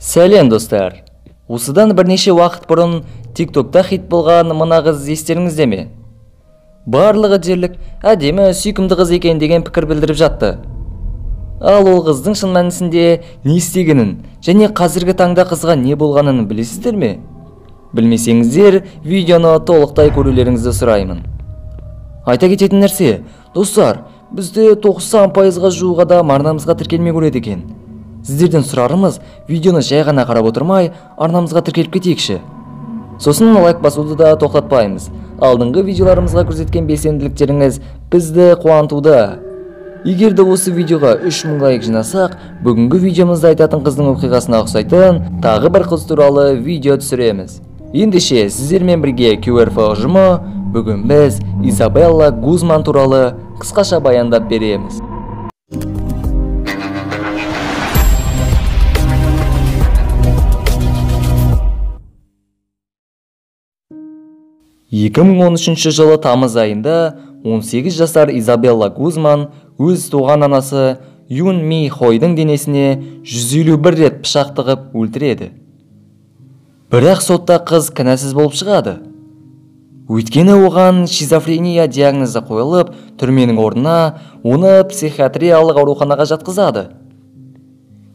Сәлем достар. Осыдан бірнеше уақыт бұрын TikTok'та хит болған мына қыз естеріңізде ме? Барлығы дерлік әдемі, сүйкімді қыз екен деген пікір білдіріп жатты. Ал ол қыздың шын мәнісінде не істегенін және қазіргі таңда қызға не болғанын білесіздер ме? Білмесеңіздер, видеоны толықтай көрулеріңізді сұраймын. Айта кететін нәрсе, достар, бізде 90%-ға жуық адам арнамызға тіркелмей көреді екен. Сіздерден сұрарымыз, видеоны жай ғана қарап отырмай, арнамызға тіркеліп кетейікші. Сосын лайк басуды да тоқтатпаймыз. Алдыңғы видеоларымызға көрсеткен белсенділіктеріңіз бізді қуантуда. Егер де осы видеоға 3000 лайк жинасақ, бүгінгі видеомызда айтатын қыздың оқиғасына ұқсайтын тағы бір қыз туралы видео түсіреміз. Ендеше, сіздермен бірге QRF ұжымы, бүгін біз Изабелла Гузман туралы қысқаша баяндап береміз. 2013 жылы тамыз айында 18 жасар Изабелла Гузман өз туған анасы Юн Ми Хойдың денесіне 151 рет пышақ тығып өлтіреді. Бірақ сотта қыз кінәсіз болып шығады. Өйткені оған шизофрения диагнозы қойылып, түрменің орнына оны психиатриялық ауруханаға жатқызады.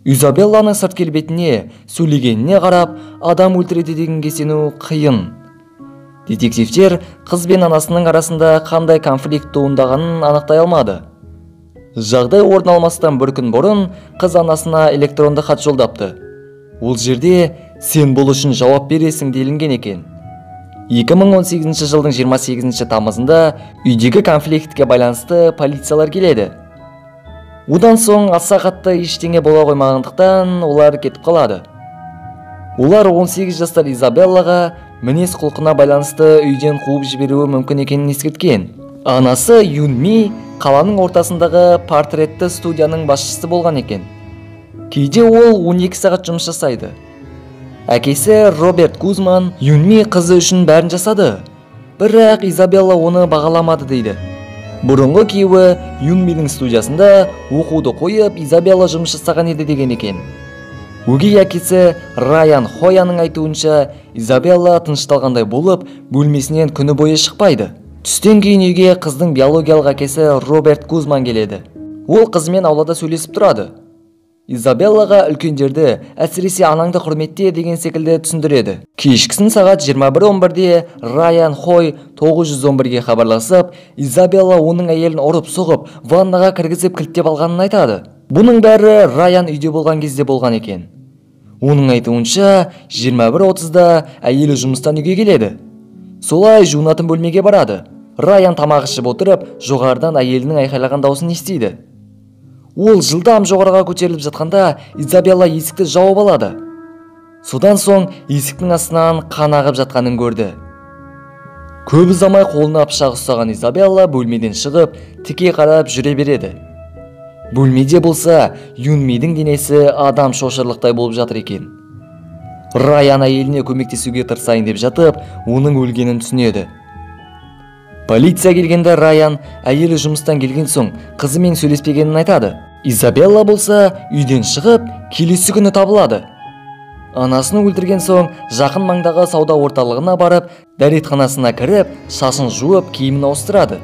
Изабелланың сырт келбетіне, сөйлегеніне қарап, адам өлтіреді дегенге сену қиын. Детективтер қыз бен анасының арасында қандай конфликт туындағанын анықтай алмады. Жағдай орын алмастан бір күн бұрын қыз анасына электронды хат жолдапты. Ол жерде сен бұл үшін жауап бересің делінген екен. 2018 жылдың 28 тамызында үйдегі конфликтке байланысты полициялар келеді. Одан соң аса қатты ештеңе бола қоймағандықтан олар кетіп қалады. Олар 18 жастар Изабеллаға мінез құлқына байланысты үйден қуып жіберуі мүмкін екенін ескерткен. Анасы Юн Ми қаланың ортасындағы портретті студияның басшысы болған екен. Кейде ол 12 сағат жұмыс жасайды. Әкесі Роберт Гузман Юн Ми қызы үшін бәрін жасады. Бірақ Изабелла оны бағаламады дейді. Бұрынғы күйеуі Юн Мидің студиясында оқуды қойып, Изабелла жұмыс жасаған еді деген екен. Өгей әкесі Райан Хояның айтуынша, Изабелла тынышталғандай болып, бөлмесінен күні бойы шықпайды. Түстен кейін үйге қыздың биологиялық әкесі Роберт Гузман келеді. Ол қызымен аулада сөйлесіп тұрады. Изабеллаға үлкендерді, әсіресе анаңды құрметте деген секілді түсіндіреді. Кешкісін сағат 21:11-де Райан Хой 911-ге хабарласып, Изабелла оның әйелін ұрып-соғып, ваннаға кіргізіп кілттеп алғанын айтады. Бұның бәрі Райан үйде болған кезде болған екен. Оның айтуынша, 21:30-да әйелі жұмыстан үйге келеді. Солай жуынатын бөлмеге барады. Райан тамақ ішіп отырып, жоғарыдан әйелінің айқайлаған даусын естиді. Ол жылдам жоғарыға көтеріліп жатқанда Изабелла есікті жауып алады. Содан соң есіктің астынан қан ағып жатқанын көрді. Көп ұзамай қолына пышақ ұстаған Изабелла бөлмеден шығып, тіке қарап жүре береді. Бөлмеде болса, Юн Мидің денесі адам шошырлықтай болып жатыр екен. Райан әйеліне көмектесуге тырысайын деп жатып, оның өлгенін түсінеді. Полиция келгенде Райан әйелі жұмыстан келген соң қызымен сөйлеспегенін айтады. Изабелла болса үйден шығып, келесі күні табылады. Анасын өлтірген соң жақын маңдағы сауда орталығына барып, дәретханасына кіріп, шашын жуып, киімін ауыстырады.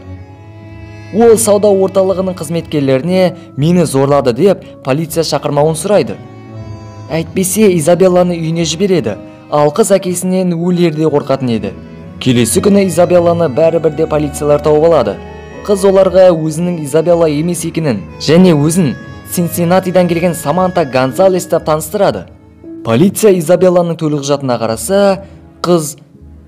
Ол сауда орталығының қызметкерлеріне мені зорлады деп полиция шақырмауын сұрайды. Әйтпесе Изабелланы үйіне жібереді, ал қыз әкесінен өлердей қорқатын еді. Келесі күні Изабелланы бәрібір де полициялар тауып алады. Қыз оларға өзінің Изабелла емес екенін және өзін Цинциннатидан келген Саманта Гонзалес деп таныстырады. Полиция Изабелланың төлқұжатына қараса, қыз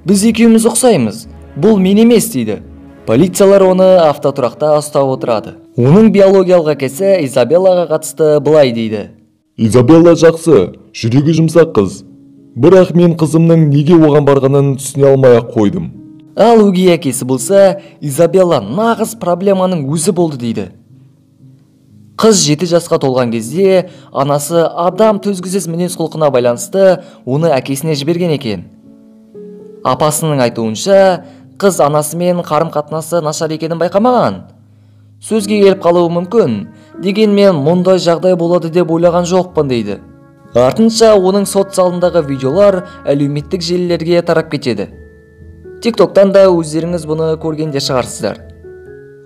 «Біз екеуміз ұқсаймыз, бұл мен емес» дейді. Полициялар оны автотұрақта ұстап отырады. Оның биологиялық әкесі Изабеллаға қатысты былай дейді. Изабелла жақсы, жүрегі жұмсақ қыз. Бірақ мен қызымның неге оған барғанын түсіне алмай-ақ қойдым. Ал өгей әкесі болса, Изабелла нағыз проблеманың өзі болды дейді. Қыз 7 жасқа толған кезде анасы адам төзгісіз мінез құлқына байланысты оны әкесіне жіберген екен. Апасының айтуынша, қыз анасымен қарым-қатынасы нашар екенін байқамаған. Сөзге келіп қалуы мүмкін, дегенмен мұндай жағдай болады деп ойлаған жоқпын дейді. Артынша оның сот залындағы видеолар әлеуметтік желілерге тарап кетеді. TikToktан да өздеріңіз бұны көрген де шығарсыздар.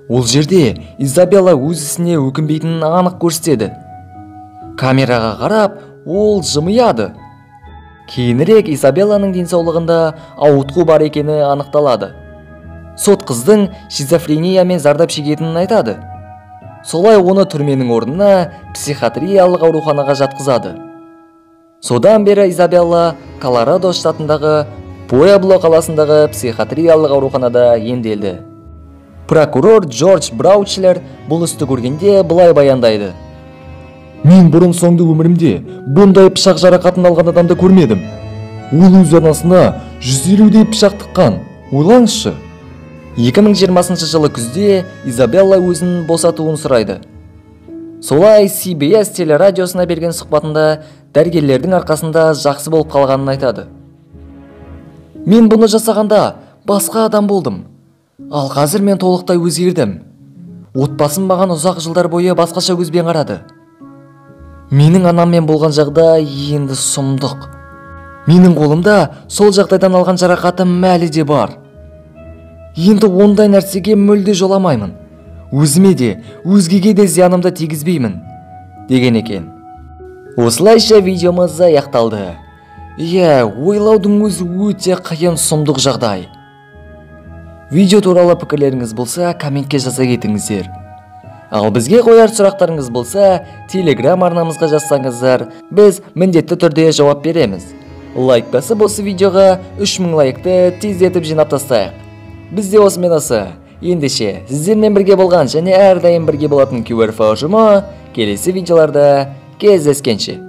Ол жерде Изабелла өз ісіне өкінбейтінін анық көрсетеді. Камераға қарап, ол жымияды. Кейінірек Изабелланың денсаулығында ауытқу бар екені анықталады. Сот қыздың шизофрениямен зардап шегетінін айтады. Солай оны түрменің орнына психиатриялық ауруханаға жатқызады. Содан бері Изабелла Колорадо штатындағы Пуэбло қаласындағы психиатриялық ауруханада емделді. Прокурор Джордж Браучлер бұл істі көргенде былай баяндайды. Мен бұрын соңды өмірімде бұндай пышақ жарақатын алған адамды көрмедім. Ол өз анасына 150-дей пышақ тыққан. Ойлаңызшы. 2020 жылы күзде Изабелла өзін босатуын сұрайды. Солай CBS телерадиосына берген сұхбатында дәрігерлердің арқасында жақсы болып қалғанын айтады. Мен бұны жасағанда басқа адам болдым. Ал қазір мен толықтай өзгердім. Отбасым маған ұзақ жылдар бойы басқаша көзбен қарады. Менің анаммен болған жағдай енді сұмдық. Менің қолымда сол жағдайдан алған жарақатым әлі де бар. Енді ондай нәрсеге мүлде жоламаймын. Өзіме де, өзгеге де зиянымды тигізбеймін, деген екен. Осылайша видеомыз аяқталды. Иә, ойлаудың өзі өте қиын сұмдық жағдай. Видео туралы пікірлеріңіз болса, комментке жаза кетіңіздер. Ал бізге қояр сұрақтарыңыз болса, Telegram арнамызға жазсаңыздар, біз міндетті түрде жауап береміз. Лайк басып осы видеоға 3000 лайкты тездетіп жинап тастайық. Бізде осымен осы. Ендеше, сіздермен бірге болған және әрдайым бірге болатын QRF ұжымы келесі видеоларда кездескенше.